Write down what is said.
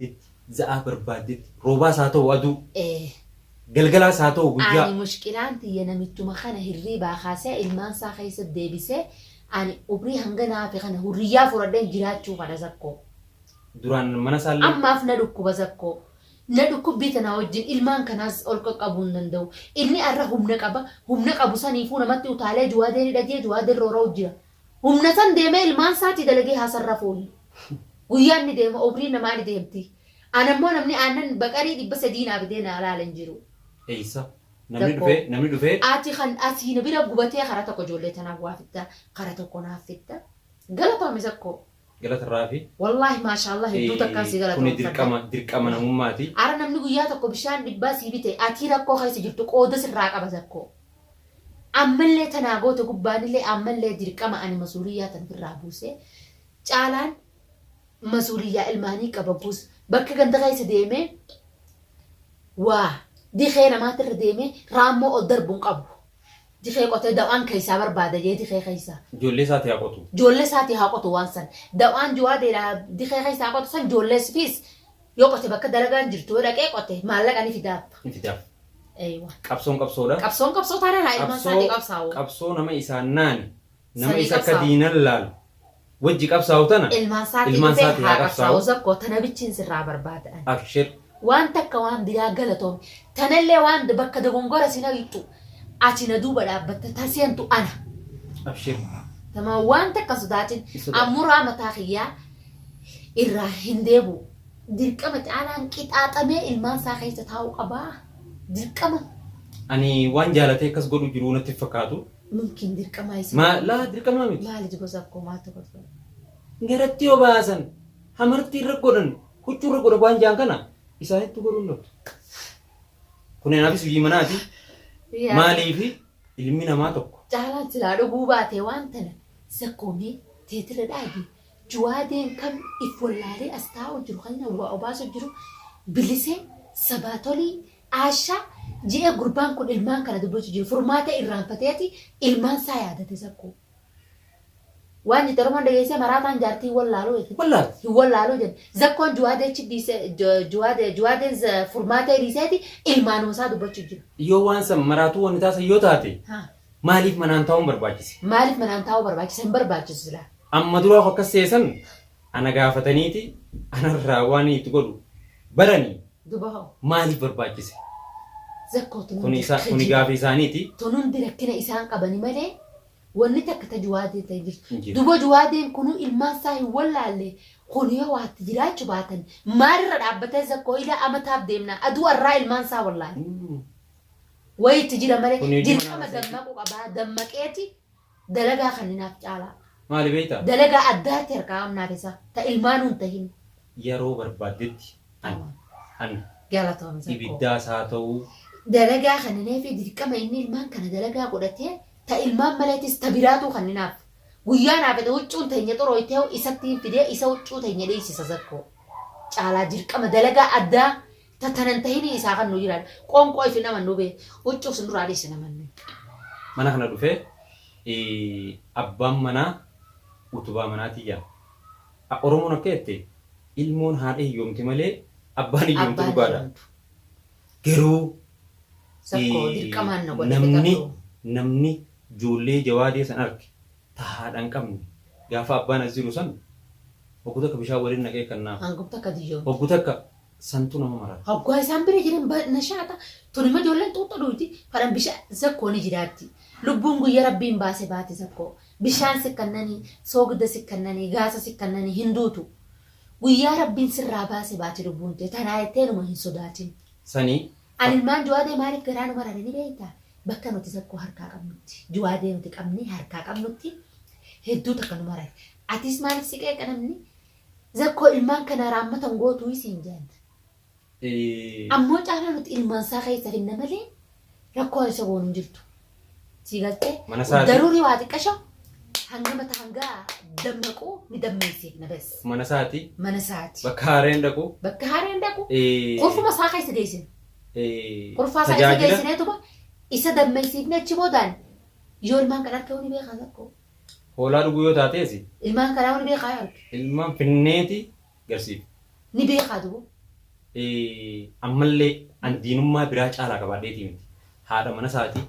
Itti za'aa barbaaddetti roobaas haa ta'u aduu, Ee. galgalaas haa ta'u guyyaa. Ani mushkilaan tiyya namichuma kana hirriibaa kaasee ilmaan isaa keessa deebisee ani umrii hanga na hafe kana hurriyyaa fudhadheen jiraachuu fadha Zakkoo. Duraan mana isaallee. Ammaaf na dhukkuba Zakkoo. Na dhukkubbii tanaa wajjin ilmaan kanaas ol qaqqabuu hin danda'u. Inni arra humna qaba. Humna qabu saniifuu namatti utaalee juwaadeen hidha jee juwaadeen roora'u jira. Humna san deemee ilmaan isaatii dalagee haa sarrafuuyi. Guyyaan ni deema, umriin namaa ni deemti. Ana immoo namni aannan baqarii 300 naa fidee naa laale hin jiru. Eessa? Namni Zakkoo. dhufee, namni dhufee. Ati kan asii na bira gubatee karaa tokko ijoollee tanaaf waa fidda, karaa tokko naaf fidda. Galatoomi Zakkoo. Galata irraa fi. Wallaahi maashaallah hedduu takkaan si Kuni galatoomfadha. dirqama, dirqama namummaati. Ara namni guyyaa tokko bishaan dhibbaa sii bite atii rakkoo keessa jirtu qooda sirraa qaba Zakkoo. Ammallee tanaa goote gubbaanillee ammallee dirqama ani masuuliyyaa tan ofirraa buusee caalaan masuuliyyaa ilmaanii qaba guus bakka ganda keessa deemee waa dikee namaatirra deemee raammoo ol darbu hin qabu. Dikee qotee dawaan keessaa barbaada jee dikee keessaa. Ijoollee isaatii haa qotu. Ijoollee isaatii haa qotu waan san. Dawaan juwaadeedha dikee keessaa qotu san ijoollee fiis Yoo qote bakka dalagaan jirtu yoo dhaqee qote maallaqa ni fidaaf. Ni fidaaf. Eeywa. Qabsoon qabsoodha. Qabsoon qabsoo taanaan haa ilmaan Qabsoo isaatii qabsaa'u. qabsoo nama isaan naane nama Sanii isa akka qabsaa'u. diinan laalu wajji qabsaa'u tana Ilmaan isaatii ilmaan dhufee isaatii haa haa qabsaa'u qabsaa'u. zakkoo tana bichiin sirraa barbaada ani. Abshir. Waan takka waan biraa galatoomi. Tanallee waan bakka dogongora si naqxu ati na duuba dhaabbatta ta seentu ana. Abshir. Tama waan takka sodaatin Hin sodaatu. amuraa mataa kiyyaa irraa hin deebi'u. Dirqama caalaan qixaaxamee ilmaan isaa keessa taa'uu qaba. Dirqama. Ani waan jaalatee akkas godhu jiruu natti hin fakkaatu. Mumkin dirqamaa isa. Maa laa dirqamaa miti. Maali gosa koo maaltu godhu? Garatti yoo baasan hamartii irra godhan huccuu irra godhan waan jaan kana isaanitti godhuu hin dhabdu. Kun anaafis hojii manaati. Maaliifi ilmi namaa tokko. Caalaan silaa dhuguu baatee waan tana zakkoomee teetira dhaabi Juwaadeen kam if wallaalee as taa'u jiru kan inni waa obaasu jiru Bilisee, Sabaatolii, Aashaa je'ee gurbaan kun ilmaan kana dubbachuu jiru furmaata irraanfateeti ilmaan isaa yaadate sakkoo. Waan jette Oromoon dhageessee maraataan jaartii hin wallaaluu jette. Wallaalte. Hin wallaaluu jette. Zakkoon Juwaadee achi dhiise Juwaadee Juwaadeen furmaatee dhiiseeti ilmaanuma isaa dubbachuu jira. Yoo waan san maraatuu wanni taasan yoo taate maaliif manaan taa'uun barbaachise? Maaliif manaan taa'uu barbaachise? Hin barbaachisu silaa. Amma duraa akkas ta'e san ana gaafataniiti anarraa waan itti godhu baranii Duba hoo? maaliif barbaachise? Zakkoo tun Kuni hundi isa kuni kijiba. gaafii isaaniiti. Tun hundi rakkina isaan qabani malee wanni takka ta juwaadee ta'e jirtu. Hin jiru. Duba juwaadeen kunuu ilmaan isaa hin wallaalle kun yoo waatti jiraachu baatan maalirra dhaabbatee zakkoo ilaa amataaf deemna aduu arraa ilmaan isaa wallaale. Wayitti jira malee Kuni hojii dirqama manaa keessatti. dammaquu qabaa dammaqeeti Dalagaa kanninaaf caalaa. Maali beektaa? Dalagaa addaatti harkaa qabnaaf isa. Ta ilmaanuu hin tahin. Yeroo barbaaddetti an an Galatoomi Zakkoo. ibiddaas haa ta'uu. Dalagaa kannineefii dirqama inni ilmaan kana dalagaa godhatee ta ilmaan maleetis ta biraatuu kanninaaf. Guyyaa naa fedhe huccuun teenya xurooyteehu isattiin fidee isa huccuu teenya dhiysisa Zakkoo. Caalaa dirqama dalagaa addaa Ta tana hin tahinii isaa kan nu jiraadha. Qoonqoo if hin amannu bee. Huccuuf sin duraa dhiis hin amannu. Mana kana dhufee abbaan manaa utubaa manaatii jedha. Oromoon akka jette ilmoon haadha hiyyoomti malee abbaan hiyyoomtu Abbaan dhugaadha. hiyyoomtu. Garuu Sakkoo dirqamaan na godhe namni fixadhu. namni ijoollee jawaadee san arke ta haadha hin qabne gaafa abbaan as jiru san hoggu takka bishaan waliin naqee kannaaf. Hangum takka diyyoomte. Hoggu takka Santu nama marara. Hoggaa isaan bira jiran nashaata. Tun immoo ijoolleen xuuxxa dhuyti. Fadhan bishaan zakkoo ni jiraatti. Lubbuun guyya rabbiin baase baate zakkoo. Bishaan si kannanii, soogidda si kannanii, gaasa si kannanii hin duutu. Guyyaa rabbiin sirraa baase baate lubbuun tee. Tanaa jettee numa hin sodaatin. Sanii. Ani ilmaan Juwaadee maaliif garaa nu marare ni beektaa? Bakka nuti zakkoo harkaa qabnutti. Juwaadee nuti qabnee harkaa qabnutti hedduu takka nu marare. Atis maaliif si qeeqa namni? Zakkoo ilmaan kana raammata hin gootuu siin jaan. Ammoo caalaa nuti ilmaan isaa keessa finna malee rakkoon isa goonu hin jirtu. Sii galtee? Mana isaatii. Daruurii waa xiqqasho hanga mata hanga dammaquu ni dammeessiifna bas. Mana isaati. Mana isaati. Bakka haareen dhaqu. Bakka haareen dhaqu. Kurfuma isaa keessa geessina. Kurfaa isaa isa Tajaajila. geessineetuma isa dammeessiifne achi boodaan yoo ilmaan kan harka ni beekaa zakkoo. Hoolaa dhuguu yoo taateesi. Ilmaan kanaa wani beekaa yoo arge. Ilmaan finneeti garsiif. Ni beekaa dubu. Ammallee an diinummaa biraa caalaa qabaadheetii miti. Haadha mana isaatii.